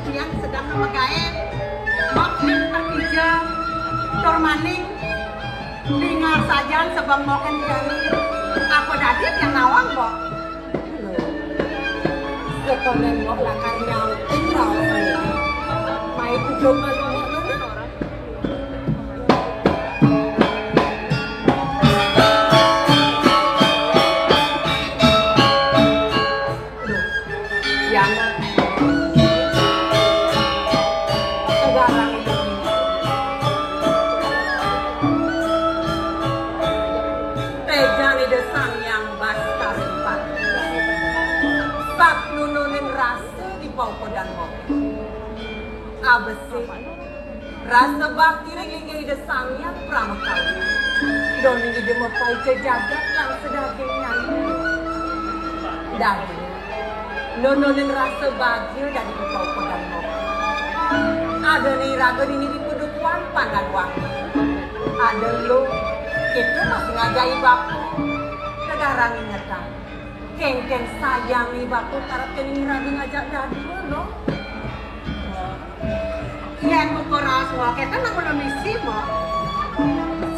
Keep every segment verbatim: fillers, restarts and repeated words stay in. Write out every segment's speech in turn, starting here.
Tiang sedeng ngamagaé, Mbok nganter kija, tur maning ningal sajan sebeng Mbok jani. Apa dadi tiang nawang, Mbok? Lho, sekonden Mbok lakar nyautin raosé. Mai kudung manuk Mbok. Lho, yang sekarang itu. Téjan Ida Sang Hyang Bastari Pati. Sat nununin rasa di paukudan Mbok. Abesik. Rasa bakti ring linggih Ida Sang Hyang Pramakawi. Doning Ida mapaica jagat lan sadagingnya. Dadi, nununin rasa bagia dadi paukudan Mbok. Adané iraga dini di padukuhan Pandan Wangi. Ada lu, kita masih ngajahi bapa. Kedaran ingetang. Kénkén sayangé bapa karep kéné iraga ngajak dadua, no. Yén buka raos Mbok, kéto nak mula misi, Mbok.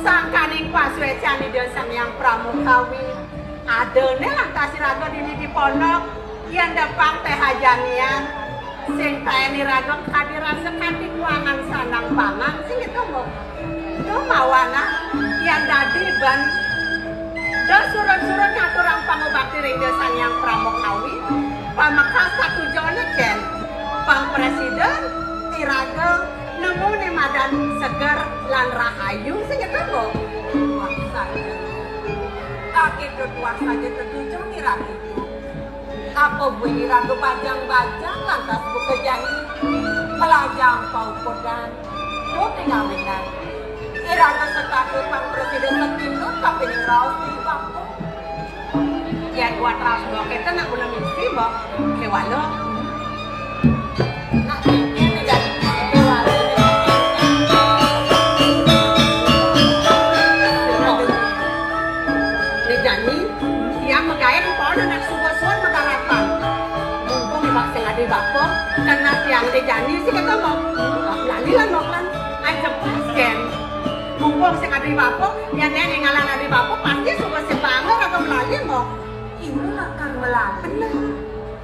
Sangkaning pasuécan Ida Sang Hyang Pramakawi. Adané lantas iraga dini di pondok, yén depang téh ajanian. Sing taén iraga kadi rasa kanti kuangan sanang pangan, sing kéto, Mbok. Duh mawana, yén dadi ben. Duh surun-surun ngaturang pangubakti ring Ida Sang Hyang Pramakawi. Pamekas katujoné kén. Pang prasida iraga nemu né madan seger lan rahayu, sing kéto, Mbok. Wah, saja. Kakek tuah saja tetujon iraga. Apa buin iraga bajang-bajang lantas buka jani? Melajang paukudan, buka ngawinan. Iraga sekatur pang prasida satinut kapining raos di bapa. Yén buat raos Mbok kéto nak mula misi, Mbok. Kéwala. Nak kéné jani. Kéwala. Né jani. Tiang magaé ring pondok nak suba-suba magaratan. Mumpung Mbok sing ada bapa, kena tiang dé jani sing kéto, Mbok. Lali lah, Mbok, lan. Aja pas kén. Mumpung sing ada bapa, yén né ningalang ada bapa, pasti suba sing bangun apa melali, Mbok. Ini lakar melali. Bener.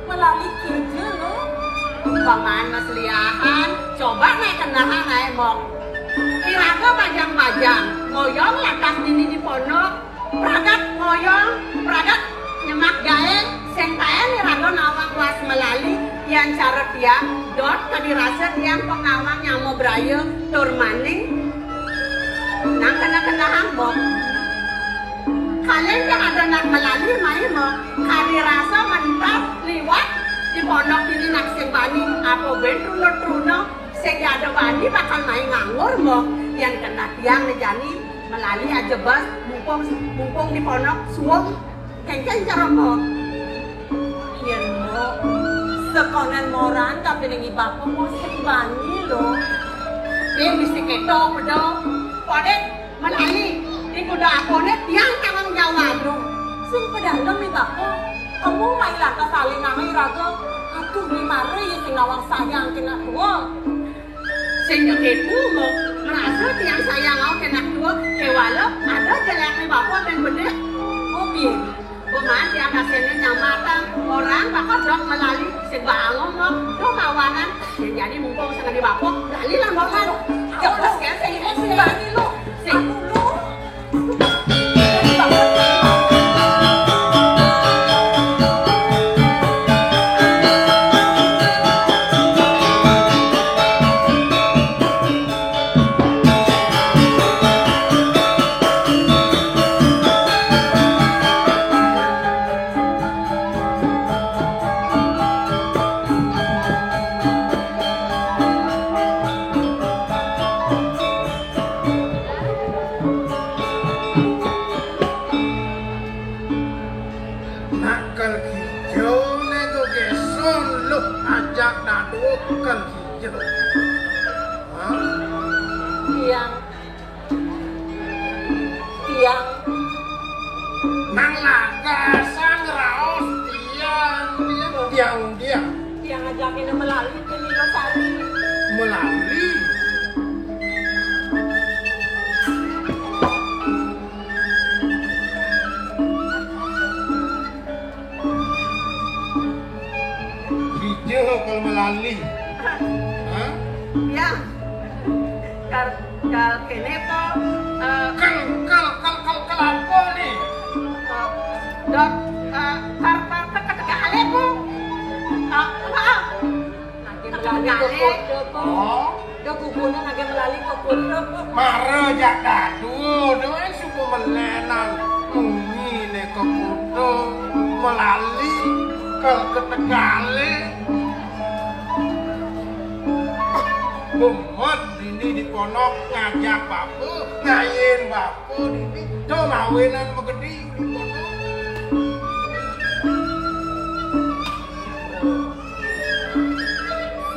Melali kija, lo. Paman mas liahan, coba naik kendaraan naik, Mbok. Iraga bajang-bajang, ngoyong lantas dini di pondok. Pragat ngoyong, pragat nyemak gaé, sing taén iraga nawang was melali, yén cara tiang, dot kadi rasa tiang pang nawang nyama braya, tur maning nang kena-kenahang, Mbok. Kalian yang ada nak melali, mai, Mbok. Kadi rasa mentas liwat di pondok dini nak sing bani, apa buin truna-truna, sing ada bani bakal mai nganggur, Mbok. Yén kena tiang né jani, melali aja bas, mumpung, mumpung di pondok suwung, kénkén cara, Mbok. Yén, Mbok, sekonden moran kapining i bapa, Mbok, sing bani, lo. Yén bisi kéto, pedo. Podé, melali, di kuda aponé tiang tanggung jawab, lo. Sing pedalem i bapa. Kamu mai lantas saling nama iraga. Aduh, ni mara ya sing nawang sayang kena tua. Sing kéto, Mbok, merasa tiang sayang awak kena tua, kéwala ada jelekné bapa ben bedik. Oh, piye? Mbok, man tiang kasihané nyamatan, orang bakal dok melali, sing bangun, Mbok, duh mawanan. Sing jadi mumpung sing ada bapa, lali lah, Mbok, lan. Ya, terus kan, sing, sing bani, lo. Sing. Aku, lo. Nak kel kijo nego geson luh ajak dadua kel kijo. Hah? Tiang, tiang. Nang lagasan raos tiang, tiang, tiang, tiang. Tiang ajakin melalui ke Nilo Sari. Kéné apa? Eh, kel, kel, kel, kel, kel apa né? Eh, dot, eh, kar, kar, kar, ketegalé apa? Eh, apa? Nagih melali ketegalé. Kekoda apa? Oh. Dah gugunan nagih melali kekoda apa? Mara jak dadu, déwék suku melénan. Munyi né kekoda melali kel ketegalé. Bemet dini di ponok ngajak bapa, ngayin bapa dini. To mawinan magedi di ponok.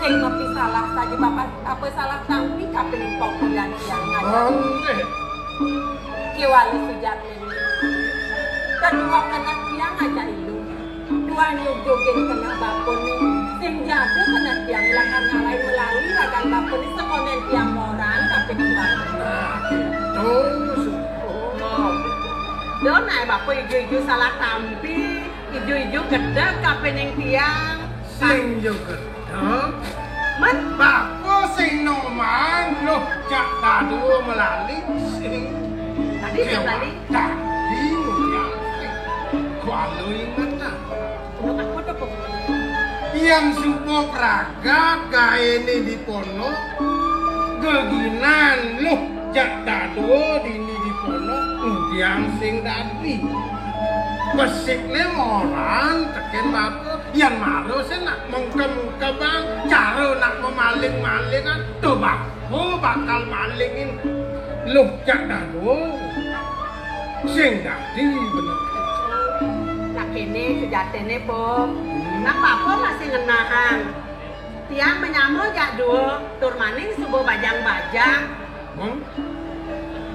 Sing mapisalah saja bapa, apa salah tampi kapining pok dan tiang ngajak. Kéwala sujatiné. Kedua kena tiang ngajak ilu. Tuan nyugjugin kena bapané, sing jaga kena tiang lakar ngalahin melali ragan bapané sakonén tiang moran kapining bapa. Nah, gitu. Oh. Don, ai bapa ijo-ijo salah tampi, ijo-ijo gedeg kapining tiang. Sing jo gedeg. Men? Bapa sing noman, loh, jak dadua melali, sing. Tadi dia melali. Tadi, ya, sing. Kuala ingetan. Untuk apa tuh, Pung? Yang suba pragat gaéné di ponok, geginan loh jak dadua dini di ponok, tiang sing dadi. Besikné moran tekén bapa, yan mara sing nak mengkem-kebang, cara nak memaling-malingan, to bapa bakal malingin loh jak dadua. Sing dadi bener. Nah, kéné sejatiné, Pung. Nah, bapa masih ngenahang. Tiang manyama jak dua, tur maning suba bajang-bajang. Hmm?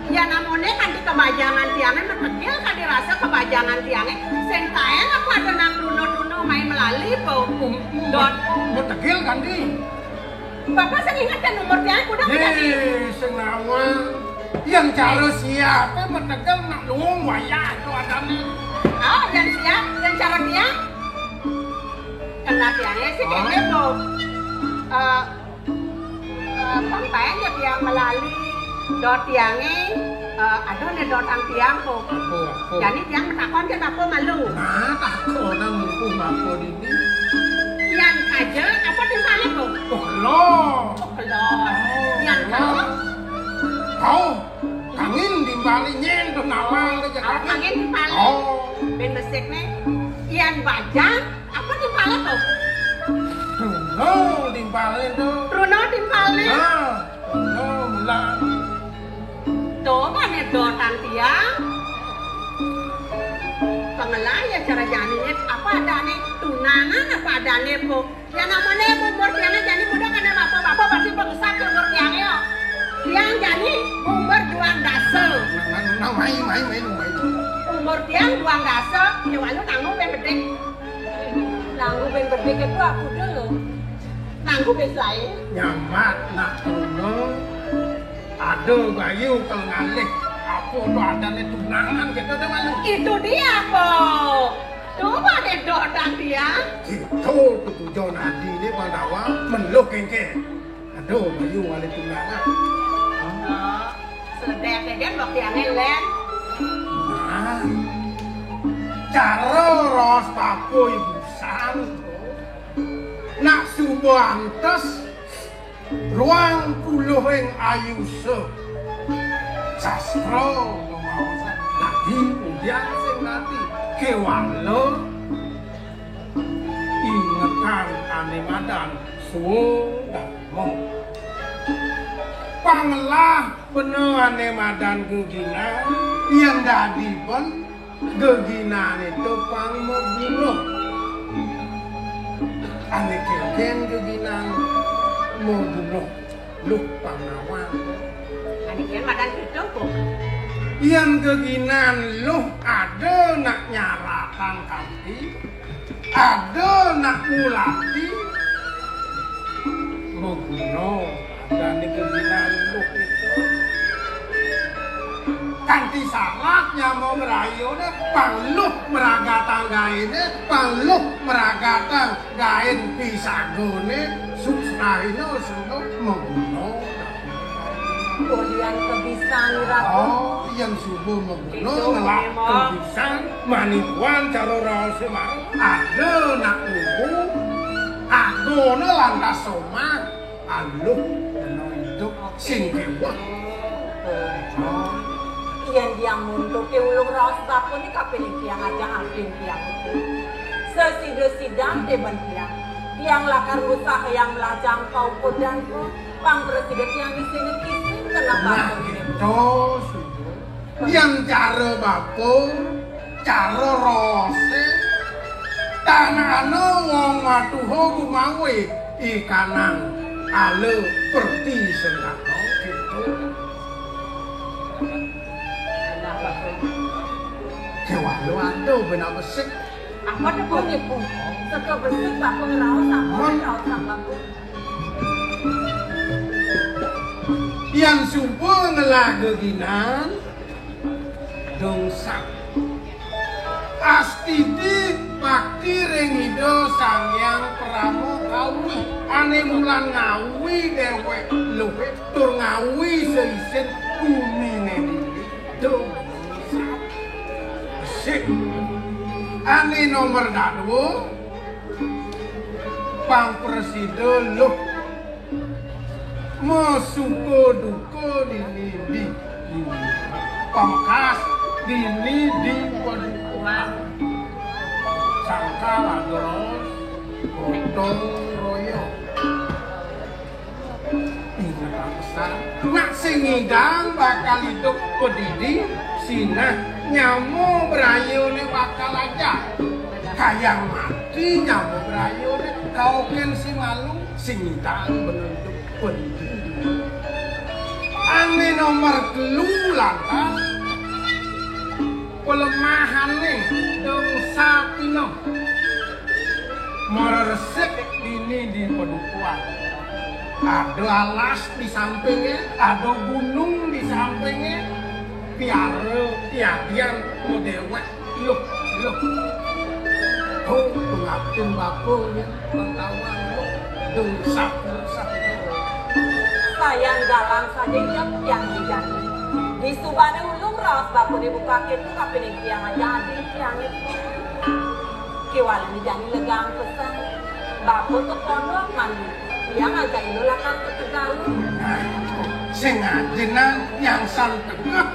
Yan amoné kanti kabajangan tiangé, mategil kadi rasa kabajangan tiangé, sing taén apa ada nak truna-truna mai melali, Pung. Dot. Mategil kanti. Bapa sing inget kan umur tiangé kuda. Yé, sing nawang. Yan cara siapé mategil nak luung wayah to adané. Ah, yan siap, yan cara tiang. Kena tiangé sih kéné, Pung. Eh, eh, pang taén ya tiang melali. Dot tiangé, eh, aduh né dot ang tiang, Pung. Apa, apa? Jani tiang matakon kan bapa malu. Nah, takonan mumpung bapa dini. Yan kaja, apa timpalé, Pung? Oh, kelo. Oh, kelo. Yan kelo. Kau, kangin timpalé nyén to nawang to. Oh, kangin timpalé. Oh. Bén besik né. Yan bajang, apa timpalé to? Truna timpalé to. Truna timpalé. Ah, truna mulang. To, mané dot ang tiang. Pang melali ya cara janiné, apa adané tunangan apa adané, Pung. Yan amoné umur tiangé jani muda kan bapa-bapa pasti pengesat umur tiangé, yo. Tiang jani umur duang dasa. Nah, nah, nah, mai, mai, mai, mai. Umur tiang duang dasa, ya walu nanggu bén bedik. Nanggu bén bedik itu aku dulu. Nanggu bén lain. Nyambat nak truna. Ada bayu kal ngalih. Apa to adané tunangan kéto to malu. Itu dia, Pung. Coba deh dot ang tiang. Kéto to tujuan adiné Pandawa, meluh kéngkén. Ada bayu ngalih tunangan. Oh, sedek-sedek dok tiangé lén. Nah, cara raos papuy busan. Nak suba antes ruang puluhing ayusa. Sastra mamaosan dadi udian sing dadi. Kéwala ingetan ané madan swadharma. Pangelah bena ané madan geginan, yén dadi ben geginané to pang mabunuh. Ané kénkén geginan mabunuh, Luh Pangawan. Ané kén madan kéto, Pung. Yén geginan Luh ada nak nyaratang kanti, ada nak ngulati, maguna adané geginan Luh kéto. Kanti sarat nyama merayané, pang Luh meragatang gaéné, pang Luh meragatang gaén pisagané, suksrahina sira maguna. Kulian kebisan, Ratu. Oh, yang subuh magunung ngelak kebisan, manipuan cara raosé marep. Ada nak lugu, agona lantas somah, aluh, kena hidup, sing kéweh. Yén tiang muntuké ulung raos bapa né kapining tiang ajak adin tiang. Sesida-sidan té ben tiang. Tiang lakar ngusahayang melajang paukudan ku, pang prasida tiang isina kisih kena bapa né. Nah, kéto, Sudul. Yang cara bapa, cara raosé, tanahana wong matuha gumawe ikanang ala perti senggata kéto. Kéwala ada bena besik. Apa tepung ibu? Seka besik bapa ngraos apa ngraos apa? Yang suba ngelah geginan, dongsak. Astiti bakti ring Ida Sang Hyang Parama Kawi, ané mulan ngawi déwék luwih tur ngawi seisin guminé dini. Dongsak. Sip. Ané nomor dadua, pang prasida luh. Masuka duka dini di, dini. Pamekas dini di padukuhan. Sangkal ados, gotong royong. Inget pesan, nak sing ngidang bakal idup padidi, sinah nyama brayané bakal ajah. Kayang mati nyama brayané, kaokin si malu, sing ngidang benentuk padidi. Ané nomor telu lantas, pelemahané dongsa pina. Mareresik dini di padukuhan. Ada alas di sampingnya, ada gunung di sampingnya. Piara, piadian, modewek. Loh, loh. Oh, pengabdin bapa ya, pengtawan. Loh, dongsa, dongsa. Sayan galang saja yang yang dijani. Di subane ulung raos bapa dibuka kéto, tapi ning tiang aja adil tiang itu. Kéwala jani legang pesan. Bapa ke pondok mandi. Tiang aja ilu lakar ke Tegalu. Sing ajinan yang san tegeh.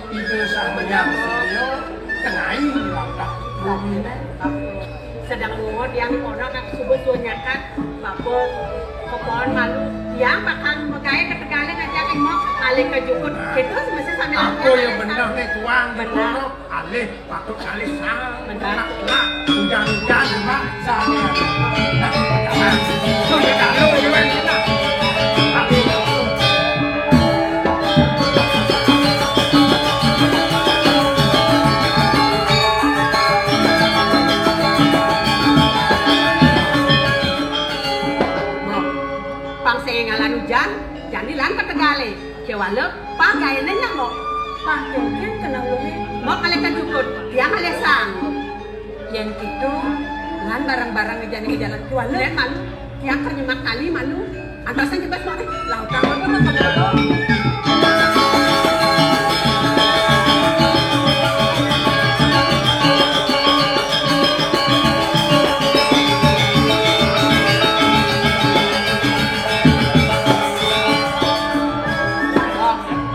Ida Sang Hyang Surya kenai latah bumi né. Sedeng lunga tiang di pondok nak subuh suruh nyakat. Bapa ke pohon malu. Tiang bakal megaé ke Tegalu aja, mok alih ke jukut. Kéto mesti sambil. Aku ya bener nih, tuang di pondok. Alih, patut alih sang. Benar. Nah, nah, hujan-hujan, Mak, sang. Nah, nah, nah. Tuh, kita lu, gimana kita? Tapi pang sing ngalan hujan, jani lan ke Tegalé. Kéwala, pagaéné nyang, Mbok? Pang kéngkén kena ulungé. Mbok ngalih ka jukut, tiang ngalih sang. Yén kéto, lan bareng-bareng ngejani ke jalan kéwala. Lén malu, tiang ker nyemak tali malu. Antar sing jebas mari, lautan malu, malu, malu.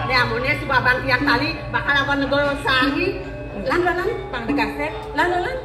Né amoné suba abang tiang tali bakal abang negor sangi. Lan, lan, lan, pang degasé. Lan, lan, lan.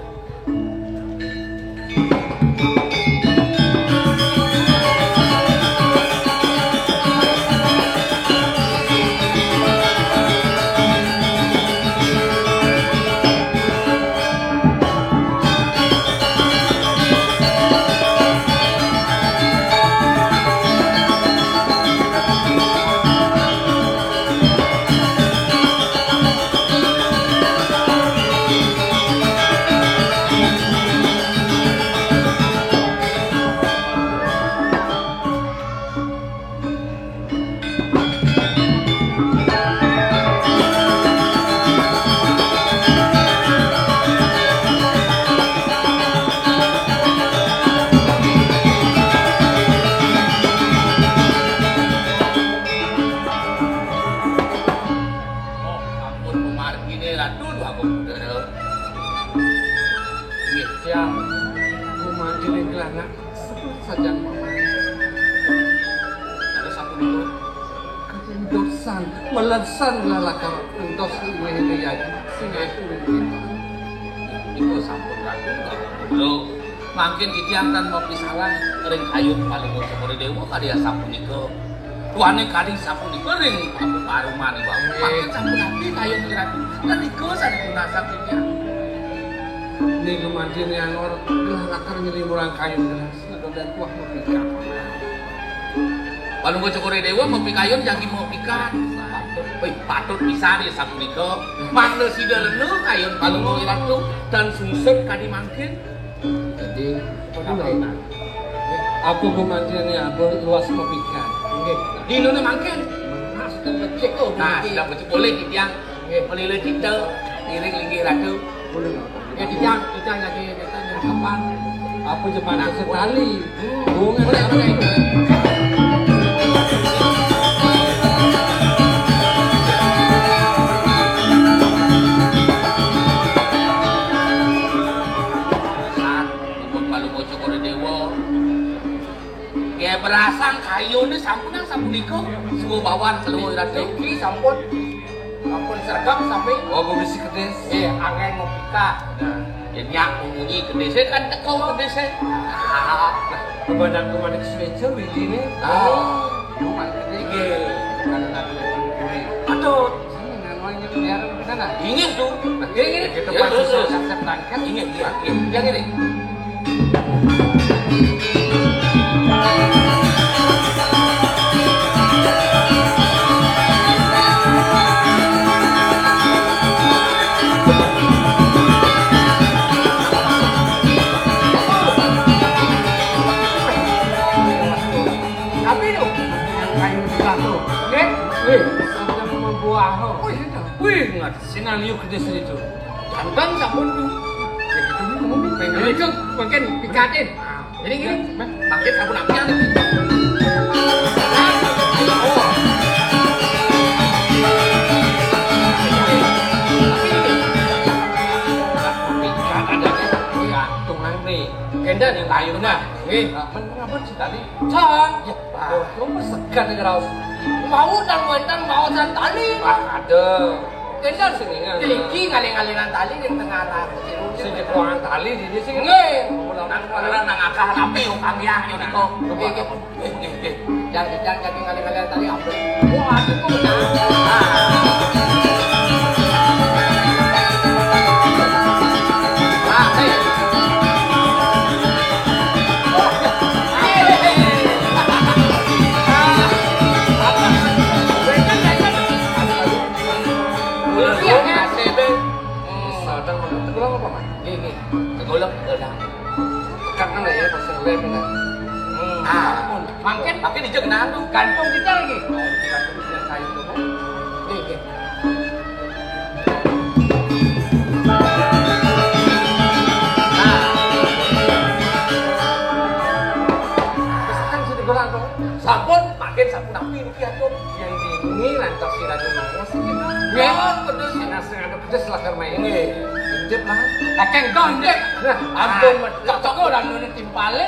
Melesan lah lakar entos luwih riyayi. Sing aku niki. Niku sampun Ratu, kula mangkin titiang tan mapisalah ring kayun Palungguh Cokor I Déwa kadi asapunika. Tuane kadi sapunika ring paruman iwau. Nggih. Mangkin sampun napi kayun Ratu. Lan nika sané tunasang titiang. Niku mangkin Ni Angor gelah lakar nyelimurang kayun gelah. Sedot dan tuah mapikat. Palungguh Cokor I Déwa mapikayun jagi mapikat. Wih, patut pisan ya sapunika. Mangda sida rena kayun Palungguh Ratu tan sungsut kadi mangkin. Jadi, apa gumantiné apa luas mapikat? Nggih. Dina mangkin. Nah, sedang becik, oh, nah, sedang becik. Boleh titiang. Nggih. Melila cita, iring linggih Ratu. Boleh, Pak. Ya, titiang, titiang lagi, kita nyerekapan. Apa jepan setali? Hubungan apa itu? San, dipun Palungguh Cokor I Déwa. Nggih, berasang kayuné sampun nang sapunika. Suwa bawan Palungguh Ratu. Iki sampun, sampun sregep sami. Oh, bisi kedis. Nggih, anggen mapikat. Nah, yen nyak munyi kedisé kan teka kedisé. Ah, kebanyakan kumané kesuweca wijiné. Ah, yo mangkene. Nggih. Kan aku kuwi. Aduh. Sini nang wong nyek biar di sana. Inggih, Tu. Nggih, nggih. Kita ya, terus, terus. Inggih, inggih. Yang ini. Tapi lho, yang kayu besar tuh. Nggih. Wih, ada membuah. Wih, ada. Wih, ngat. Sing liu gedé sini tuh. Ganteng sampun tuh. Ya gitu, ngomong. Pengen itu makin pikatin. Jadi gini, makin aku nak pian. Pikat ada nih. Gantungan nih. Kenda nih, layunan. Nggih. Nah, men ngapa sih tadi? Cang. Ya, Pak. Oh, lu mah segan nih, Raus. Mau dan wénten mau dan tali. Ah, ada. Kenda sing ingat. Iki ngalih-ngalihan tali ning tengah ratu. Sing jekuangan tali di sini sing. Nggih. Nang, nang, nang akah rapi, oh, Kang Yah, yo, niko. Nggih, nggih. Nggih, nggih, nggih. Yang, yang jadi ngalih-ngalihan tali, apa? Wah, itu benar. Ah, hei. Iya, iya. Sadang menurut tenggelam apa, Mas? Nggih, nggih. Tenggelam, tenggelam. Tekan kan ya, pas yang lem, ya. Hmm. Ah, mangkin, mangkin dijak kenal tuh. Gantung kita lagi. Oh, gantung kita sayur tuh. Nggih, nggih. Nah. Terus kan sini gelang tuh. Sampun, mangkin sampun napi niki atur. Yang ini lantas si Ratu Nangos iki. Ya, betul sih. Nah, sing ada pedes lah karena ini. Nggih. Intip lah. Kakek kau intip. Nah, ampun, cocok kau dan nune timpale.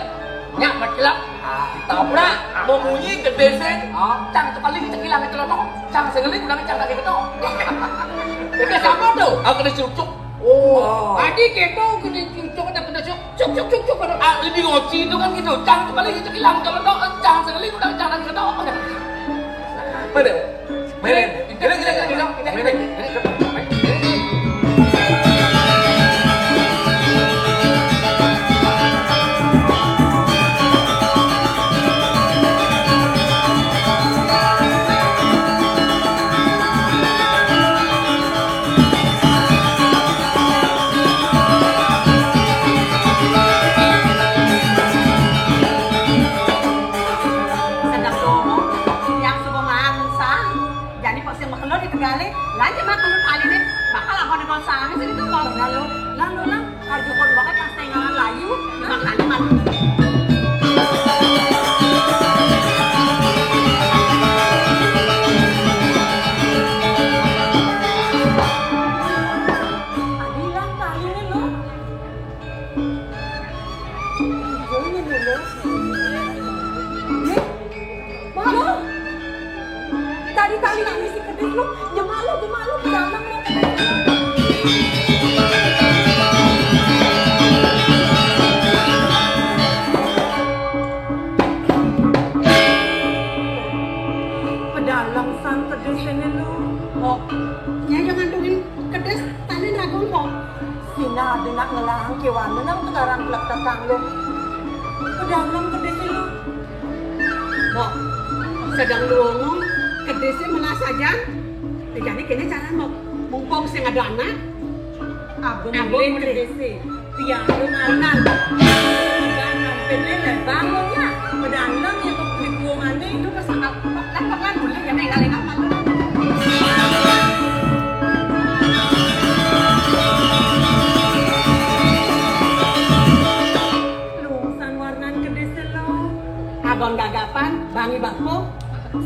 Nyak mecelak. Tabrak, memunyi gedé sing. Cang sekali kita hilang itu loh. Cang sekali udah cang lagi betul. Itu siapa tuh? Aku kena cucuk. Oh. Tadi kita kena cucuk, ada kena cuk, cuk, cuk, cuk, cuk. Ah, ini ngoci itu kan gitu. Cang sekali kita hilang itu loh. Cang sekali udah cang lagi betul. Mana? Meren. Gini, gini, gini, gini. Meren. Gini, gini. Sedang ngomong, yang suka makan, jani kok sing makelur di Tegalé, lan cuma kelur kali ini, bakal aku nih kalau sangat sini tuh mau lalu, lalu lah, harga pun bakal pas tengahan layu, makanya malu. Adilan kali ini loh. Ini loh. Nih, Waduh. Tadi tali nang misi kedis Jemak lu, jemak lu, pedalem lu. Pedalem san kedis ini lu. Oh, nyai jangan dongin kedis, tadi nagung kok. Sina adi nak ngelahang kiwane nang tegarang plek tekang lu. Pedalem kedis ini lu. Mbok, sedeng lu ngomong, kedisé melas aja. Ya, jadi kéné cara, Mbok. Mumpung sing ada anak, abang mulih kedisé. Biar lu nganan. Udah nampilin deh, bangun ya. Udah enam ya, kok di gua mandi itu pas angkat, pelan-pelan mulai ya, enggak lengah malu. Lungsan warnan kedisé lo. Abang gagapan, bangi bako.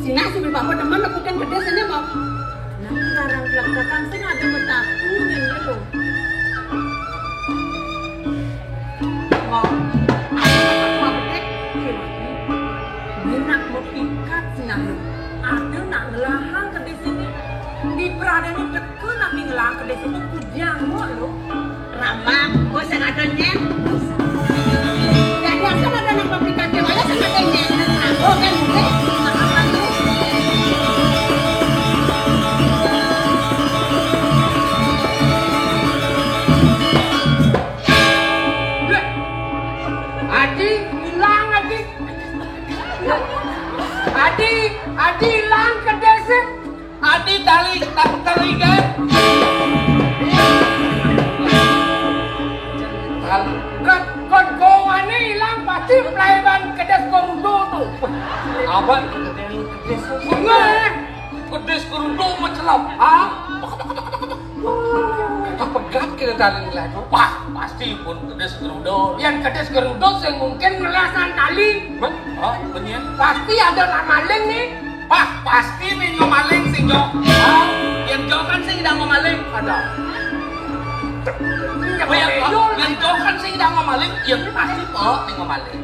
Sinah subi bako demen nepukin kedis ini, Mbok. Nah, sekarang kelak datang sing ada metaku ini lo. Mbok, apa bedek? Minak mau ikat sinah lo. Ada nak ngelahang kedis ini. Di peradanya teka nak ngelahang kedis ini kujang lo. Ramah, gue sengaja nyet. Jadi asal ada nang pabrik kacang aja sengaja nyet. Nah, gue kan gue, nah, apa lu? Adi, hilang Adi. Adi, Adi hilang ke desa. Adi tali tak tali kan? Kan kon kowane ilang pasti plaiban kedes korudo tuh. Apa? Bunga. Kedes korudo mencelap. Ah? Kita pegat kita tali lah. Wah, pasti pun kedes korudo. Yang kedes korudo sing mungkin ngelasan tali. Hah? Bener? Pasti ada nak maling nih. Pah, pasti nih ngemaling sing jo. Hah? Yang jo kan sing idang ngemaling. Ada. Oh, yang, yang jo kan sing idang ngemaling, yang pasti po nih ngemaling.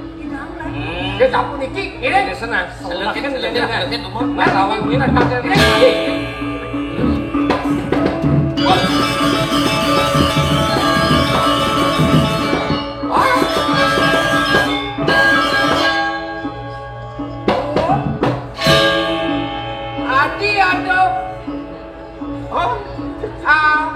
Hmm. Dia sapu niki, ini. Ini senang. Selengkit, selengkit, selengkit, umur. Nah, lawan ini, nah, ini. Wah. Adi ada. Oh. Ah.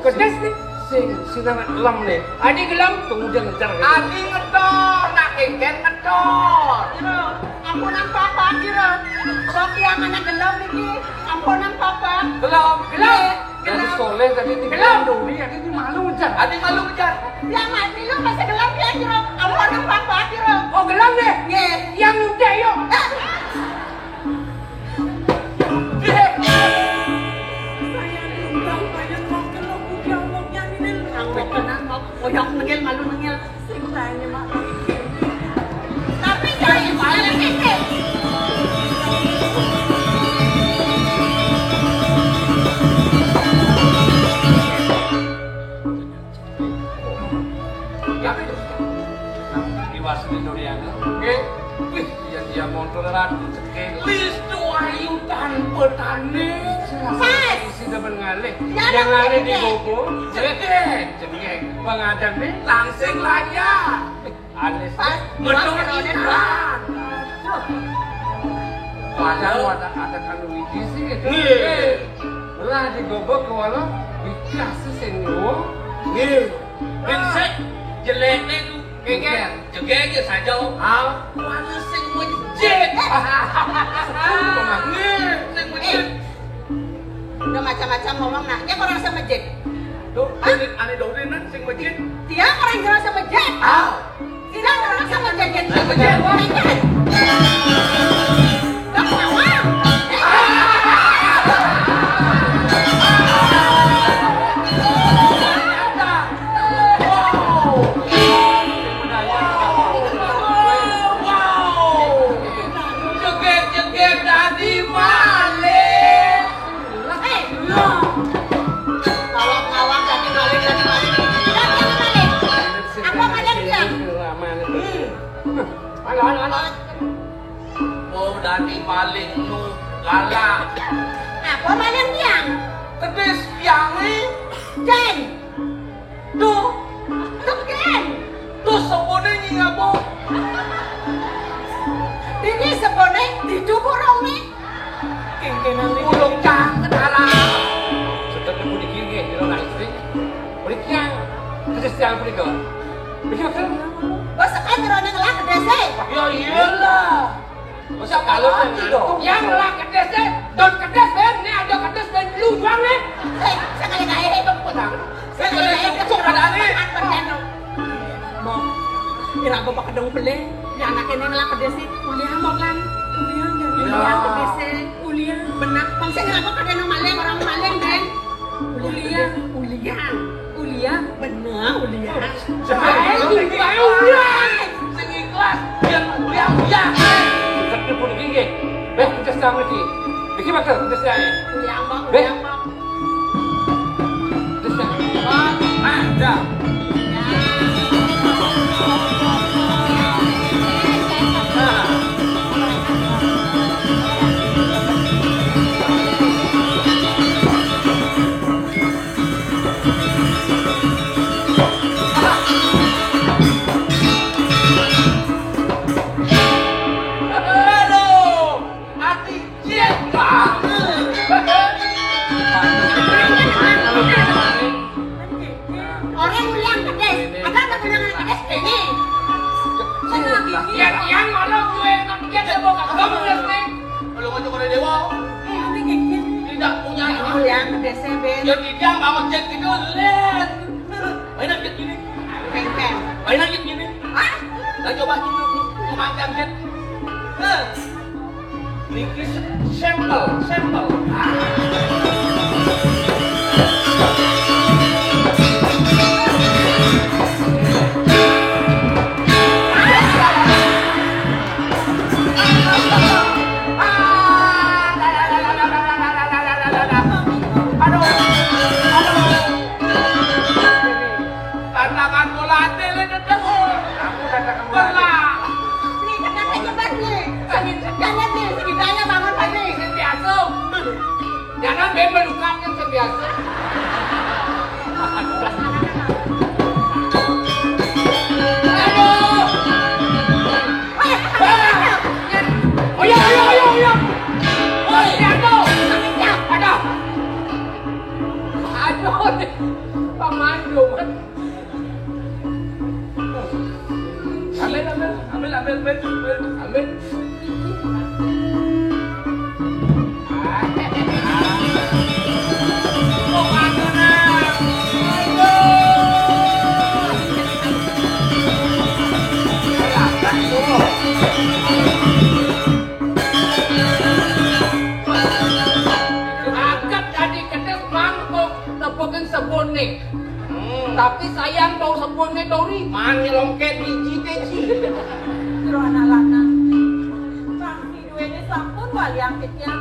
Kedes nih. Sing, sing anak gelem nih. Adi gelem. Tunggu dia ngejar. Adi ngedor, nak kengken ngedor. Jero, ampunan papa, Jero. Sok yang anak gelem niki. Ampunan papa. Gelem. Gelem. Jadi Soleh tadi di gelem dong, dia tadi malu ngejar. Adi malu ngejar. Ya mati lu masih gelem ya, Jero. Ampunan papa, Jero. Oh, gelem deh. Nggih. Yang udah yuk. Saya diundang banyak wakil lo punya omongnya ini. Sampai kena mau koyok nengil, malu nengil. Sing tanya mak. Tapi saya malah keke. Iwas Doriana. Oke. Wih, iya dia motor ratu cekel. Listu ayu tanpa tane. Pas. Isi depan ngalih. Ya, yang ngalih di bobo. Cekel. Cekel. Pengadaan nih langsing layar. Alis. Pas. Betul. Padahal ada, ada kanu wiji sih itu. Iya. Lah digobok ke walau dikasih sing wong. Iya. Pinsek jelekne ku kengken jegege saja. Ah, kuwi sing mejit. Nggih, sing mejit. Udah macam-macam ngomong, nak. Dia orang sing mejit. Tuh, ane dongrin nang sing mejit. Dia orang jelas sing mejit. Ah. Tidak orang sing mejit. Sing mejit. Mejit. Kok ngawang? Joget-joget dadi maling. Eh, no. Ngawang-ngawang dadi maling, dadi maling. Dadi maling. Apa maling dia? Hmm. Halo, halo, halo. Mau dadi maling nu galak. Pamaling tiang. Kedis tiangé. Jén. Tuh. Tuh, Jén. Tuh, sebone nyingabo. Dini sebone didu burungé. Kéngkénang ulung cang ketara. Sedek puniki nggih, ira naik sing. Puniki yang kedis tiang punika. Niki betul. Wes, sekat jroning lah gedese. Ya iyalah. Masa kalau yang ngantuk? Yang ngelah kedis e, don kedis, Ben. Ini ada kedis, Ben. Lu doang, nih. Sing, sekali kae. Itu petang. Sekali kae, itu petang. Mau, ira apa kedong beli? Ya, anak ini ngelah kedis e. Kuliah mau kan? Kuliah, ya. Iya. Kuliah kedis e. Kuliah. Benar. Bang, sing ira apa kedong maling, orang maling, Ben? Kuliah. Kuliah. Kuliah. Bener, Ulian. Ayo, ayo, Ulian. Sing ikhlas, biar Ulian, Ulian. Tapi pun iki nggih. Eh, pedes ta mriki. Iki bakal pedes ta, ya? Ulian, Pak, Ulian, Pak. Pedes ta? Pak, ada. Nah. Aduh, ati cilik banget. Orang ulian pedes, ada apa punya anak pedes ini? Ya, yang malah gue nang dia dia mau kagak beres nih. Kalau mau cukur dewa, tidak punya anak. Ulian pedes, Ben. Ya, tidak mau cek gitu, lihat. Mainan kayak gini. Peng-peng. Mainan kayak gini. Hah? Lah, coba gini. Lu makan, Jet. Hah? Niki sampel, sampel. Aduh, aduh. Tantangan bola ati le, Dedek. Aku tantangan bola ati. Bola. Nih, kena kejebak nih. Segi, jangan nih, segitanya bangun pagi. Sing biasa. Jangan bebel lukanya sing biasa. Aduh. Oh, iya, iya, iya, iya. Oh, iya, aduh. Aduh. Aduh. Pamain dong, Mas. Ambil, ambil, ambil, ambil, ambil, ambil, ambil. Angkat tadi kedis mangkuk, tepukin sebone. Hmm. Tapi sayang bau sebone dori. Mane longket biji teci. Jero anak lanang. Kang si duwene sampun wali angkit ya.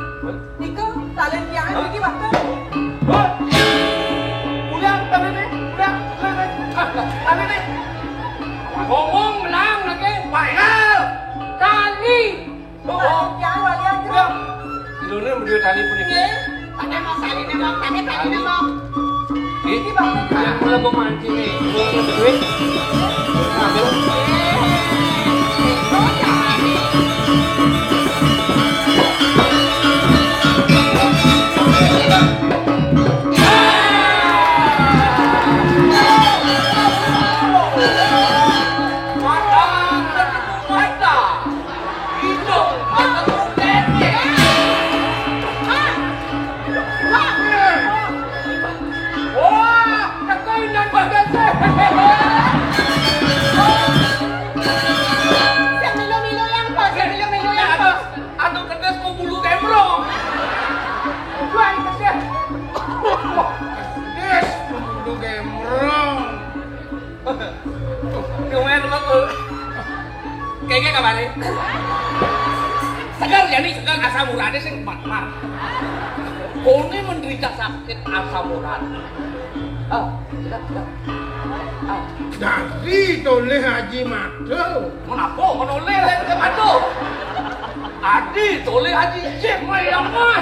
Niku salin tiang iki waktu. Hoi. Udah, tadi nih, udah, udah, udah. Ah, tadi nih. Ngomong menang lagi. Final. Tadi. Oh, oh. Jangan wali aja. Udah. Ilune mriki tali puniki. Nggih. Tadi mau salin mau, tadi tadi mau. Nggih. Iki bakal ya, kula kok mancing nih. Kula duit. Ambil. Mata, mata. Wah, teko ilang bagas. Sing milu-milu yang bos, sing milu-milu yang bos. Anu kedis mau bulu gembrong. Wah, kedis. Kedis mau bulu gembrong. Lumayan lo tuh. Kayaknya kabarnya. Segar ya nih, segar asam uratnya sing mat-mat. Kone menderita sakit asam urat. Oh, segar, segar. Oh. Dadi toleh Haji Mado. Menapa menoleh lek ke Mado? Adi toleh Haji Cik mah ya mah.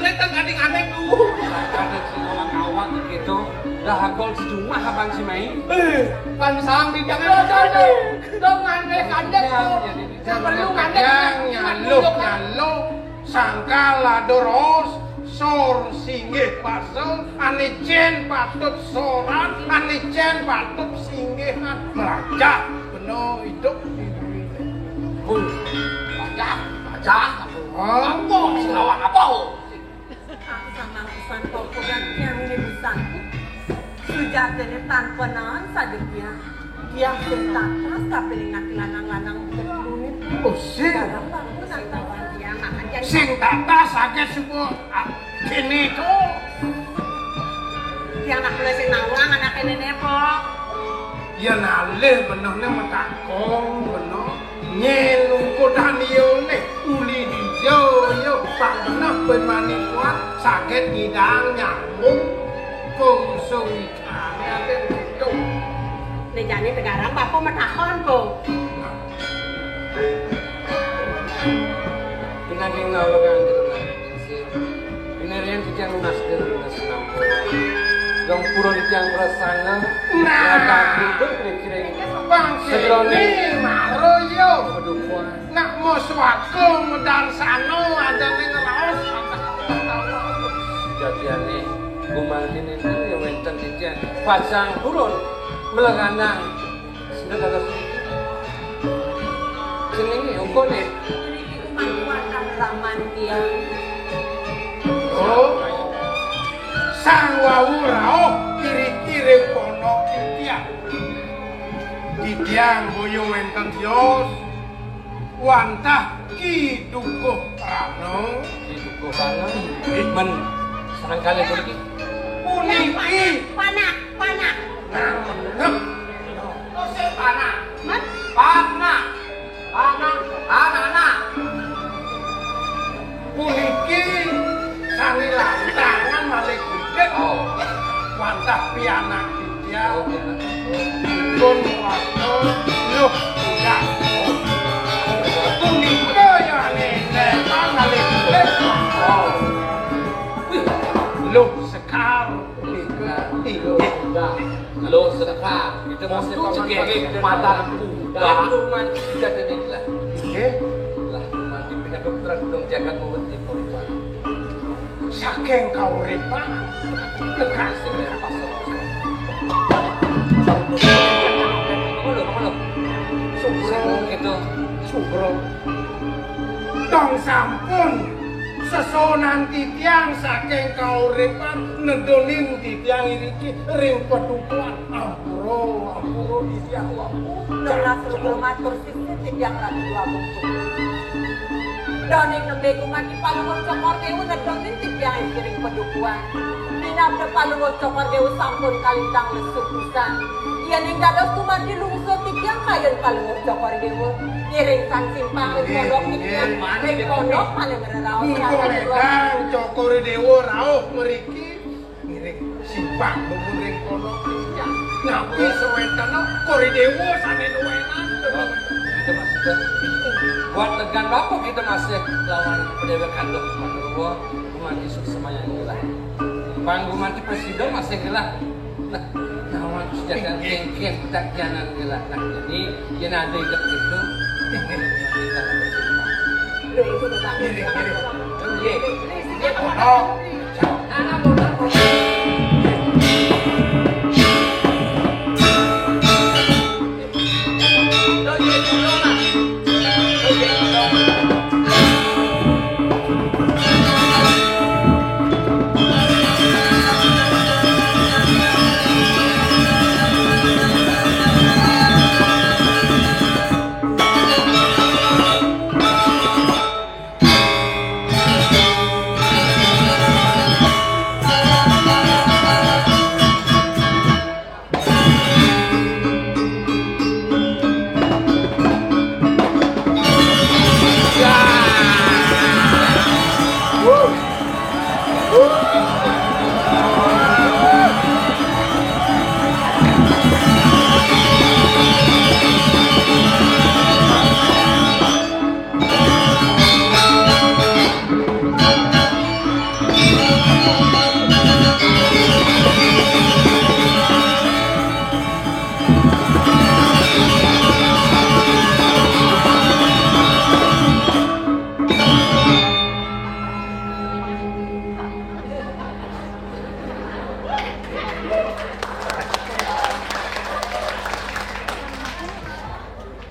kene teng ading aneh tuh. Ada sing ngawak-ngawak gitu. Dah hakol sejumlah abang si Mai. Eh, kan sang di jangan dong, dong, dong, aneh, aneh, dong. Jangan perlu aneh. Nyaluk, nyaluk. Sangkal adoros, sor singgih pasel, ane cen patut soran, ane cen patut singgihan. Melajah, beno idup di dunia. Huh, melajah, melajah. Hah? Apa? Sing ngawak apa? Aku samang pesan kau pegang tiang ini busanku. Sujatine tanpa nahan saja tiang. Tiang sing tatas kapining nak lanang-lanang buket dulu nih. Oh, sing. Dalam bangku nang tawan tiang makan tiang. Sing tatas aja semua. Ah, kene to. Tiang nak mulai sing nawang anak ini nih, Pok. Yen alih benehne metakon, beneh. Nyen ungkudan iyane uli dia ya, tak beneh ben mani kuat, saged ngidang nyambung kungsung ikane ate untung. Nek jane tegarang bapa metakon, Pok. Pinangking kawula kang Jero Nanging Sir. Pinarian titiang lunas, lunas sampun. Dong purun titiang prasangga. Nah. Lata kudu mikiring. Bang sajeroning Sini, maro yo. Padukuhan. Nak moswaka medarsana adane ngraos. Jatiane gumanti ninten ya wenten titiang. Pacang purun meleganang. Sida dados niki. Jenenge Ungkone. Niki kumantuan kang raman tiang. Oh. Sang wau rauh kiri-kiri kono titiang. Titiang boyo wenten tios. Wantah Ki Dukuh Prana. Ki Dukuh Prana. Inggih. Men sareng kalih puniki. Puniki. Panak, panak. Nah, bener. Terus sing panak. Men? Panak. Panak. Anak-anak. Puniki sami lantangan malih gedhe. Oh. Wantah pianak titiang. Oh, pianak. Pun waktu luh udah. Punika ya nenek malih gedhe. Oh. Wih, luh sekar. Luh udah. Luh sekar. Kita masih kok cekek mata kuda. Lalu mandi kita tadi lah. Nggih. Lah mandi pindah dokter dong jagat mau di Polwan. Saking kauripan. Kasih pasal. Ngono, ngono. Sugro gitu. Sugro. Dong sampun sesonan titiang saking kauripan nedonin titiang iriki ring pedukuhan. Ampura, ampura titiang waku. Nunas rupa matur sisih titiang Ratu Dwagung. Doning nembe kumaki palungun Cokor Dewa nedonin titiang iriki ring pedukuhan. Sabda Palungguh Cokor Dewa sampun kalintang lesu pisan. Yéning dados dumargi lungsur titiang kayun Palungguh Cokor Dewa. Ngiring tan simpang ring pondok titiang, ring pondok malih ngreraos. Cokor Dewa rauh mriki. Ngiring simpang dumun ring pondok titiang. Napi sawéntené Cokor Dewa sané nuénan. Kita masih buat legan bapak kita masih lawan Déwa Kanduh Manurwa. Kuman Yusuf semayang gila. Panggung mati presiden masih gila. Nah, nawan sejak kengken tak jalan gila. Nah, jadi dia ada hidup itu.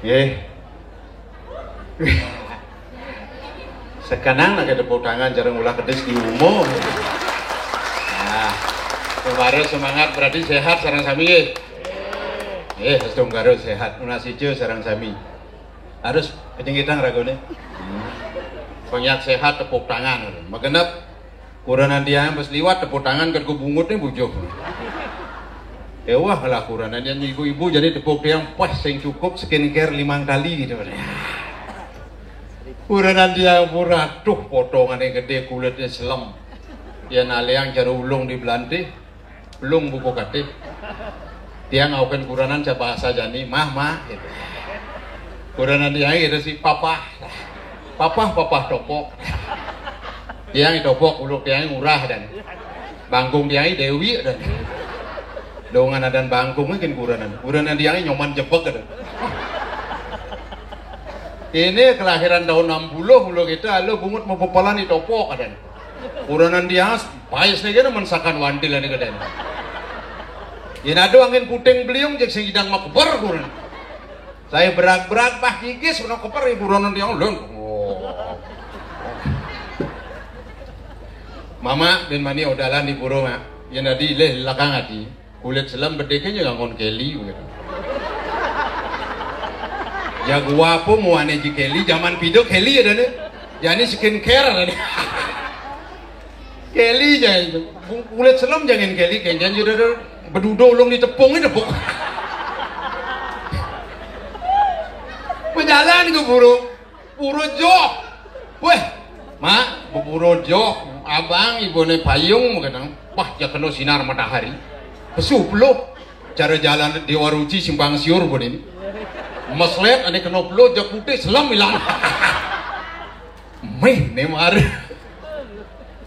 Nggih. Sekenang lagi tepuk tangan jarang ulah kedis di umum. Nah, kemarin semangat berarti sehat sareng sami nggih. Nggih, sedung karo sehat, nunas ijo sareng sami. Harus kejengkitang ragone. Hmm. Pengiat sehat tepuk tangan. Magenep. Kurenan tiang pas liwat tepuk tangan kan ku bungut nih bujuk. Ya wah lah kurenan yang ibu-ibu jadi tepuk tiang pas sing cukup skincare limang kali gitu. Kurenan tiang pura tuh potongannya gede kulitnya selem. Ya naliang jaru ulung di belante, belum buku katih. Tiang ngaukin kurenan siapa asa jani, mah mah gitu. Kurenan tiang gitu si papa. Papah, papah topok. Tiang topok, uluk tiang ngurah dan bangkung tiang Dewi dan dongan adan bangkung mungkin kurenan. Kurenan tiang nyoman jebek dan. Ini kelahiran tahun enam puluh, uluk itu, halo bungut mau pepelan di topok dan. Kurenan tiang pais nih kan mensakan wantil ini kedan. Ini ada angin puting beliung jadi sing idang makber kurenan. Saya berak-berak, bah gigis, kena keper, ibu ronon tiang, lon. Oh. Mama, bin mani odalan di burung, Mak. Yang tadi leh lakang ati. Kulit selam bedeke nya ngangon Kelly, gitu. Ya gua apa muane ji Kelly, zaman pido Kelly ada nih. Jani skincare ada nih. Kelly aja itu. Kulit selam jangan Kelly, kencan juga ada bedudo ulung di tepung itu, Buk. Berjalan ke burung. Pura joh. Weh, Mak, pura joh. Abang ibune payung kadang. Wah, ya kena sinar matahari. Pesu peluh. Cara jalan di Waruci simpang siur pun ini. Meslet ane kena peluh, jak putih selam hilang. Meh, ne mar.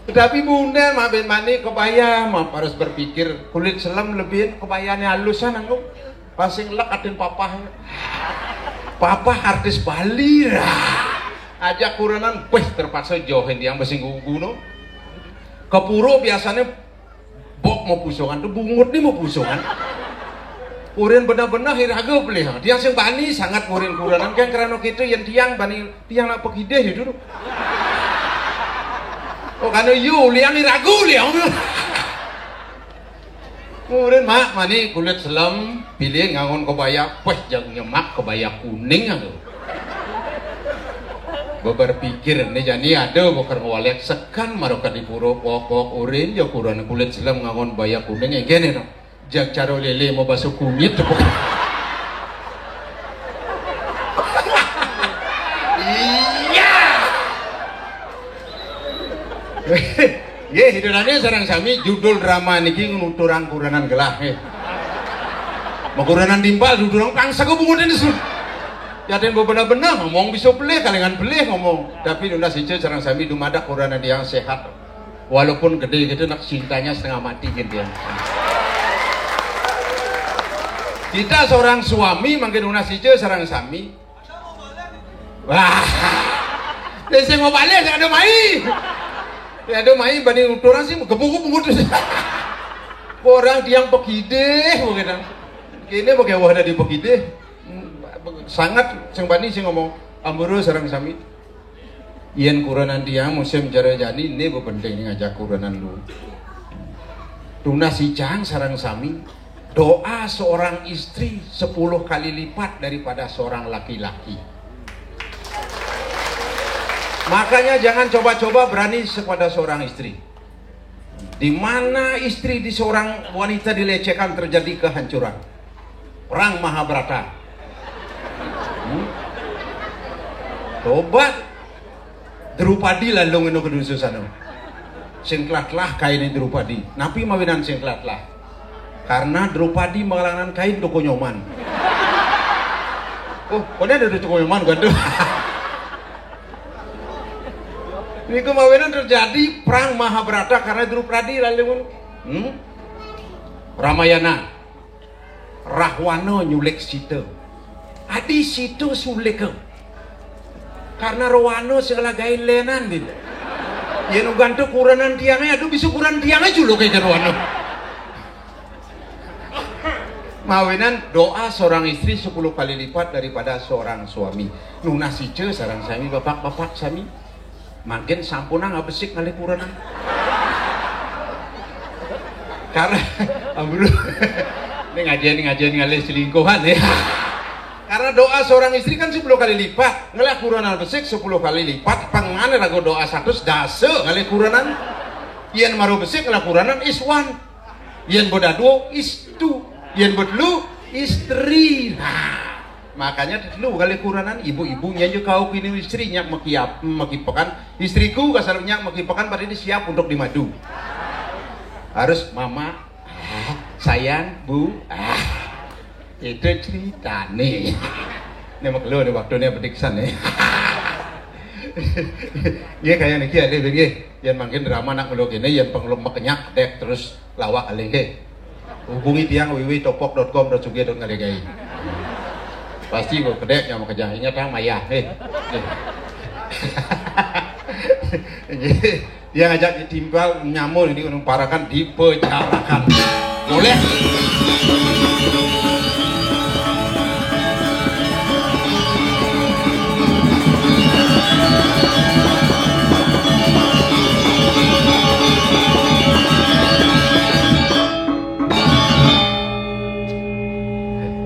Tetapi bunda mah ben mani kebaya mah harus berpikir kulit selam lebih kebayanya halusan anggo. Pasing lek atin papah. Papah artis Bali lah. Ajak kurenan, weh terpaksa jauhin tiang basing guguno. Kepuro biasanya bok mau pusungan tuh bungut nih mau pusungan. Kuren benar-benar iraga pelih. Tiang sing bani sangat kuren kurenan kan kerana kita yang tiang bani tiang nak pekideh itu tuh. Oh karena yu liang iraga liang. Murin mak mani kulit selam pilih ngangon kebaya peh jang nyemak kebaya kuning aku. Beberpikir né jani ada bokar ngwalek sekan mara ka di pura, pok-pok urin ya kuran kulit selem ngangon baya kuning, éngkén to. Jag cara lélé mau baso kunyit tepuk. Iya. Nggih, hidurané sareng sami, judul drama niki nuturang kurenan gelah, nggih. Makuranan timpal, dudurang pangsa kok bungut ini, Sun. Yadén bebenah-benah ngomong bisa pelih, kalingan pelih ngomong. Tapi nunas ica sareng sami dumadak kurenan tiang sehat. Walaupun gedé gitu, nak cintanya setengah mati gitu ya. Kita seorang suami mangkin nunas ica sareng sami. Wah. Dia sing mau balik, ada mai. Ya ada mai banding nuturang sih, gebuk-gebuk terus. Orang tiang pekidih, begitu. Kini pakai wah dari pekidih. Hmm, sangat sing bani sing ngomong, "Ampura sareng sami." Yén kurenan tiang musim cara jani, ini penting ngajak kurenan lu. Tunas icang sareng sami. Doa seorang istri sepuluh kali lipat daripada seorang laki-laki. Makanya jangan coba-coba berani kepada seorang istri. Di mana istri di seorang wanita dilecehkan, terjadi kehancuran. Perang Mahabharata. Hmm? Tobat. Drupadi lalu ngeno kedusu sana. Sing telah-telah kain Drupadi. Napi mawinan sing telah-telah? Karena Drupadi mengelangan kain toko Nyoman. Oh, kok ada di toko Nyoman kan tuh? Niku mawinan terjadi perang Mahabharata karena Drupadi lalu, hmm? Ramayana. Rahwana nyulik Sita. Adi Sita sulika. Karena Rawana sing lagain lenan din. Yén ugan to kurenan tiangé, aduh bisa kurenan tiangé juluk ke Rawana. Mawinan doa seorang istri sepuluh kali lipat daripada seorang suami. Nunas ica sareng sami bapak-bapak sami. Mangkin sampunang abesik ngalih kurenan. Karena, ampun. Ini ngajian, ngajian ngalih selingkuhan ya. Karena doa seorang istri kan sepuluh kali lipat. Ngelah kurenan besik sepuluh kali lipat. Pangane rago doa satu dasa ngalih kurenan. Yén maro besik ngelah kurenan is one. Yén bodaduo is two. Yén botelu is three. Nah, makanya dulu kali kurenan ibu-ibu nyanyi kau kini istri nyak maki ap-, maki pekan. Istriku kasar nyak maki pekan pada ini siap untuk dimadu. Harus mama, ah, sayang, bu, ah, itu ceritane. Ini mak lo ada waktunya pediksan nih. Iya kayak niki ada begini. Yang mangkin drama nak melo kene, yang pengelum mekenyak dek terus lawak alih nggih. Hubungi tiang w w w topok dot com dot sugih dot ngalegai. Pasti kok kedek yang makejang ingat yang mayah nggih. Nggih. Nggih. Tiang ajak timpal nyamur ini gunung parakan dipejarakan. Boleh.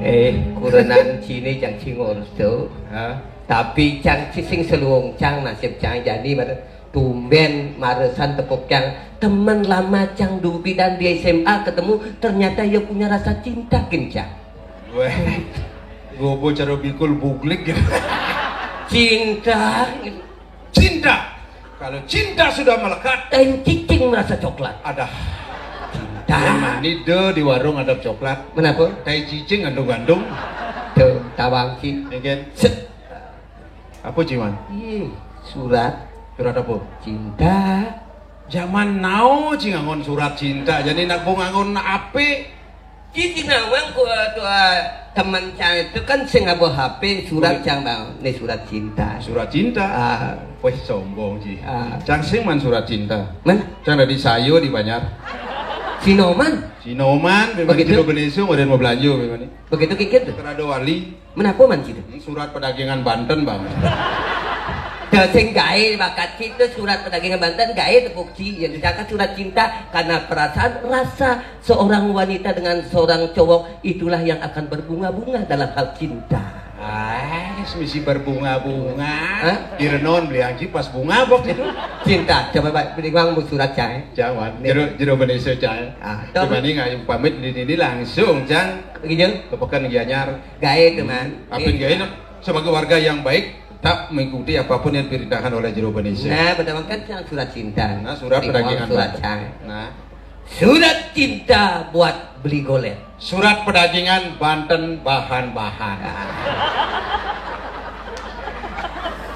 Eh, kurenan cine cang cingor tu. Ha? Tapi cang cising seluong cang nasib cang jani mata tumben maresan tepuk cang temen lama cang dubi dan di S M A ketemu ternyata ia punya rasa cinta kencang. Weh, gobo cara bikul buglik gitu. Cinta. Cinta. Kalau cinta sudah melekat, tai cicing merasa coklat. Ada. Cinta. Yang mani de di warung ada coklat. Kenapa? Tai cicing gandung-gandung. Tuh, tawang cing. Ya kan? Set. Apa ciman? Iya, surat. Surat apa? Cinta. Zaman now cing ngangon surat cinta. Jadi nak bu ngangon ape? Cicing nawang ku, eh, tu, eh, teman cang itu kan sing ngabo H P surat cang bang. Nih surat cinta. Surat cinta. Ah. Weh sombong ji. Ah. Cang sing man surat cinta. Man? Cang dari sayo di Banjar. Sinoman. Sinoman, memang begitu. Kilo benisung, ada mau belanja memang ni. Begitu kikit tu. Terado wali. Menapa man situ? Surat perdagangan Banten bang. Dah sing gae bakat situ surat perdagangan Banten gae tepuk ci yang dijaga surat cinta karena perasaan rasa seorang wanita dengan seorang cowok itulah yang akan berbunga-bunga dalam hal cinta. Ah, Misi berbunga-bunga. Hah? Direnon beli Haji pas bunga bok itu. Cinta, coba Pak, beli uang mau surat cai. Jangan. Nih. Jero, jero Bendesa cai. Ah, coba nih ngayu pamit di sini langsung, Jang. Gitu. Ke Pekan Gianyar. Gae, teman. Apin gae, nak. Sebagai warga yang baik, tak mengikuti apapun yang diperintahkan oleh jero Bendesa. Nah, betul kan yang surat cinta. Nah, surat perdagangan surat cai. Nah. Surat cinta buat beli golet. Surat perdagangan banten bahan-bahan.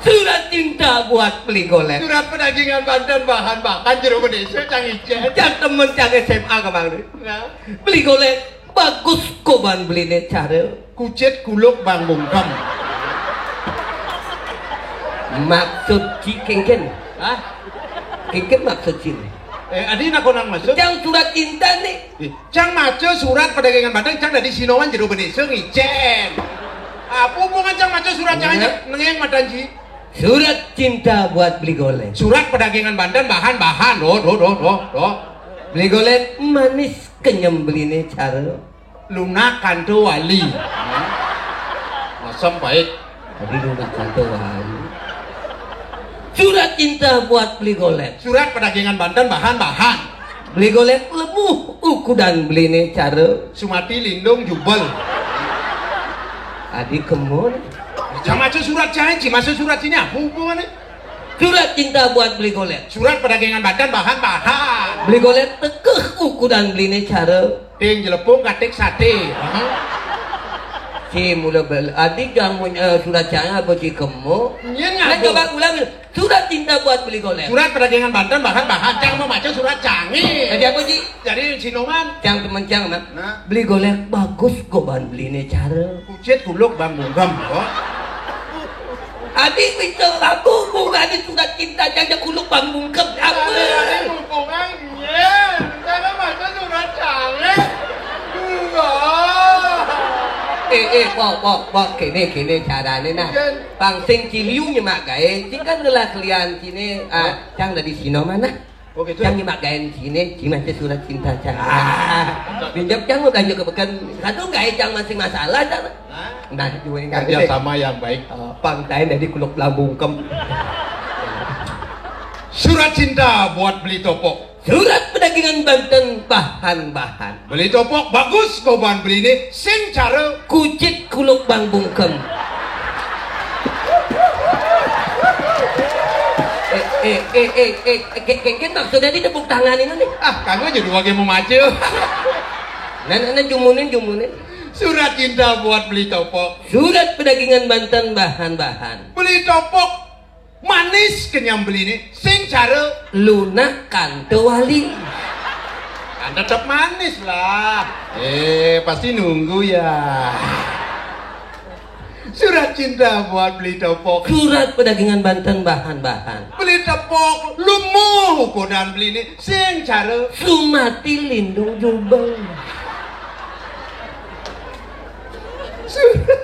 Surat cinta buat beli golet. Surat perdagangan banten bahan-bahan jero Bendesa cang icen. Cang temen cang S M A kemarin. Nah. Beli golet bagus koban beline cara. Kucit kuluk bang bungkem. Maksud ci kengken. Hah? Kengken maksud ci. Eh, adi nak konang maksud? Cang surat cinta nih. Cang maca surat perdagangan banten, cang dari Sinoman jero Bendesa ngicen. Apa hubungan cang maca surat cang aja nengeng matan ji? Surat cinta buat beli golet. Surat perdagangan banten bahan-bahan. Doh, doh, doh, doh, doh. Beli golet manis kenyem beline cara. Lunak kanto wali. Masam baik. Tadi lunak kanto wali. Surat cinta buat beli golet. Surat perdagangan banten bahan-bahan. Beli golet lebuh ukudan beline cara. Sumati lindung jubel. Adi kemon. Cang maca surat cai, ci maca surat sini apa hubungannya? Surat cinta buat beli golet. Surat perdagangan banten bahan-bahan. Beli golet tekeh ukudan beline cara. Ting jelepung katik sate. Ci mula bel, adi kamu eh, surat cai apa ci kemo? Nyen. Nah, coba ulang. Surat cinta buat beli golet. Surat perdagangan banten bahan-bahan. Cang mau maca surat cai. Jadi apa ci? Jadi Sinoman. Cang temen cang, nah. Nah. Beli golet bagus koban beline cara. Kucit kuluk bang bungkem. Oh. Adi pinter lagu bunga di surat cinta jaja kuluk bang bungkem. Apa? Adi, adi mumpung aja. Jangan maca surat cai. Wah. Eh, eh, pok, pok, pok, kene, kene carane nah. Jen. Pang sing ciliu nyemak gae, ci kan lelah kelian sini, ah, cang dari Sinoman nah. Oh, gitu. Cang nyemak gaen sini, ci maca surat cinta cang. Ah. Pinjam cang mau belanja ke Pekan. Satu gae cang masih masalah cang. Nah, juga yang kerja sama yang baik. Eh, pang tain dari kuluk bang bungkem. Surat cinta buat beli topok. Surat perdagangan banten bahan-bahan. Beli topok bagus koban beline sing cara. Kucit kuluk bang bungkem. Eh, eh, eh, eh, eh, ke- ke- ke- maksudnya di tepuk tangan ini nih. Ah, kamu jadi wage mau maca. Nah, nah, nah, jumunin, jumunin. Surat cinta buat beli topok. Surat perdagangan banten bahan-bahan. Beli topok manis kenyam beline sing cara. Lunak kanto wali. Kan tetap manis lah. Eh, pasti nunggu ya. Surat cinta buat beli topok. Surat perdagangan banten bahan-bahan. Beli topok lumuh ukudan beline sing cara. Sumati lindung jubel. Surat,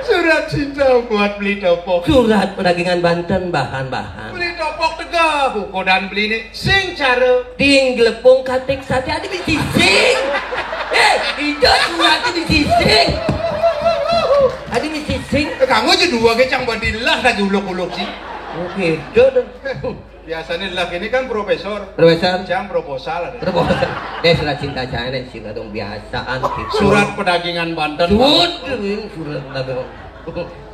surat cinta buat beli topok. Surat perdagangan banten bahan-bahan. Beli topok tegeh ukudan beline sing cara. Ding gelepung katik sate adi misi sing. Eh, ida surat adi misi sing. Adi misi sing. Eh, kamu aja dua ge cang badilah lagi uluk-uluk sih. Oke, do do. Biasanya lah ini kan profesor. Profesor. Cang proposal ada. Proposal. Eh, surat cinta cai nih, cinta dong biasaan gitu. Surat perdagangan banten. Surat, ini surat perdagangan.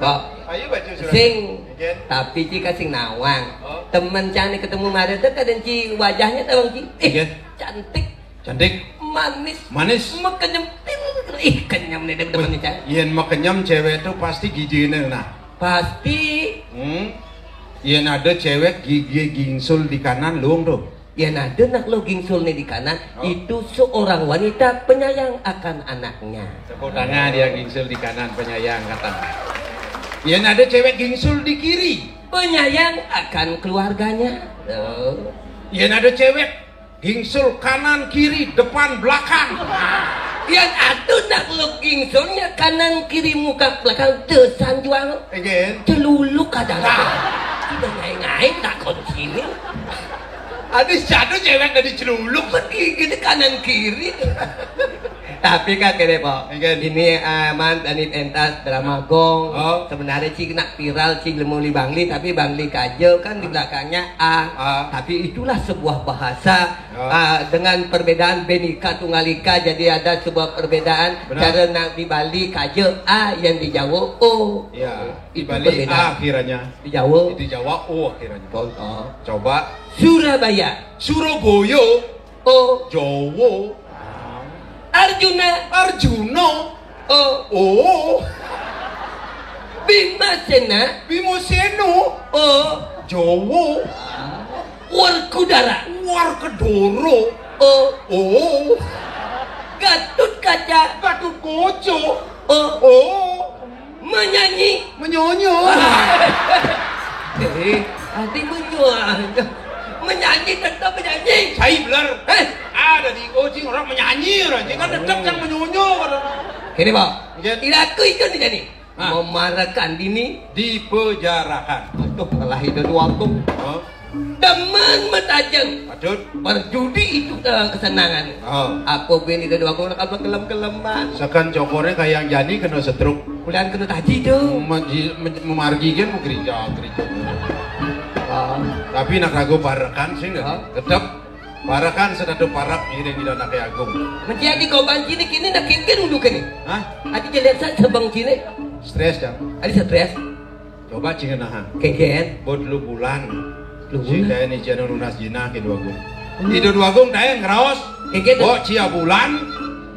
Pak. Ayo baca surat. Sing. Nggih. Tapi ci kasing nawang. Oh. Temen cang nih ketemu kemarin tuh kadang ci wajahnya tawang ci. Eh, nggih. Cantik. Cantik. Manis. Manis. Makenyem. Ih, kenyem nih temen cang. Yen makenyem cewek tuh pasti giginya nah. Pasti. Hmm. Yen ada cewek gigi gingsul di kanan, luung tuh. Yen ada nak lo gingsul nih di kanan, oh, itu seorang wanita penyayang akan anaknya. Tepuk tangan yang gingsul di kanan, penyayang kata. Yen ada cewek gingsul di kiri, penyayang akan keluarganya. Oh. Yen ada cewek gingsul kanan kiri depan belakang. Yen ada nak lo gingsulnya kanan kiri muka belakang desan jual. Again. Celuluk kadang. Nah. Sudah ngai-ngai takon sini. Ada satu cewek dari celuluk. Pergi gitu kanan kiri. Tapi kan kene, Pok. Ini aman tani pentas drama gong. Oh. Sebenarnya sih kena viral sih lemu li Bangli, tapi Bangli kaja kan di belakangnya A. A. Tapi itulah sebuah bahasa, oh, ah, dengan perbedaan benika tunggal ika, jadi ada sebuah perbedaan. Benar. Cara nak di Bali kaja A, yang di Jawa O. Ya, itu di Bali perbedaan. A akhirnya. Di Jawa. Di Jawa O akhirnya. Contoh. Coba. Surabaya. Surabaya. O. Jawa. Arjuna. Arjuna. O. O. Bimasena. Bimasena. O. Jawa. Werkudara. Werkudara. O. O. Gatut Kaca. Gatut Kaca. O. O. Menyanyi. Menyonyo. Eh, ati menyonyo. Menyanyi tetap menyanyi. Saya belar. Eh, ada di ujung orang menyanyi orang. Jadi kan tetap yang menyonyo. Kene, Pak. Iya. Iraku itu nih jadi. Ah. Memarakan dini. Dipejarakan. Aduh, malah itu dua aku. Oh. Demen metajeng. Patut. Berjudi itu, eh, kesenangan. Oh. Apa bini kedua aku nak apa kelem-keleman. Sekan cokornya kayak yang jani kena setruk. Kulian kena taji tu. Memargi kan mau gereja, gereja. Ah. Tapi nak ragu parekan sih nggak? Ah. Tetap parekan sedatu parak ngiring di anak agung. Menjadi korban kini, kini nak kengken dulu kini. Hah? Adi jelas saja bang kini. Stres, Jang. Adi stres. Coba cing nahan. Kengken. Buat lu bulan. Lu bulan. Si kayak ni jana lunas jinah ke dua gung. Hmm. Itu dua gung tayang ngeraos. Kengken. Bo cia bulan.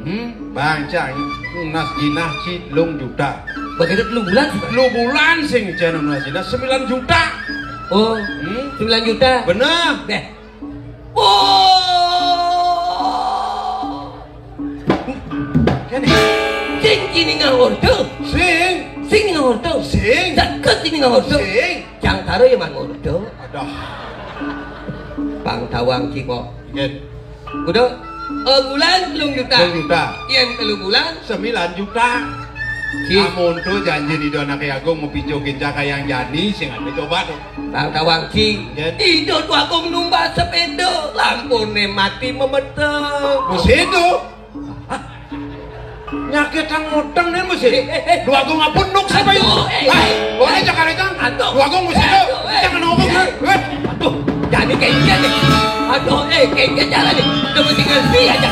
Hmm, bangca lunas jinah ci lung juta. Begitu lu bulan sih, Pak? Lu bulan sing jana lunas jinah sembilan juta. Oh, hmm? Sembilan juta. Benar. Deh. Oh. Kene. Sing kini ngordo. Sing. Sing ngordo. Sing. Seket sing ngordo. Sing. Jang taro ya man ngordo. Aduh. Bang tawang ciko. Nggih. Udah, eh, bulan telung juta. Telung juta. Yen telu bulan. Sembilan juta. Ki. Amun tu janji di anak agung mau pinjau kinca kayang jani sing ada coba tu. Bang tawang ki. Nggih. Itu tu aku numpak sepeda, lampune mati memetek. Mesin tu. Nyakit tang mudeng nih mesti. Eh, eh, eh. Lu aku ngapun nuk siapa itu? Aduh, eh, eh. Boleh cakar itu? Aduh. Lu aku mesti itu. Aduh, eh. Jangan ngomong, eh. Eh. Aduh, jadi kayak gini nih. Aduh, eh, kayak gini jalan nih. Udah mesti ngerti aja.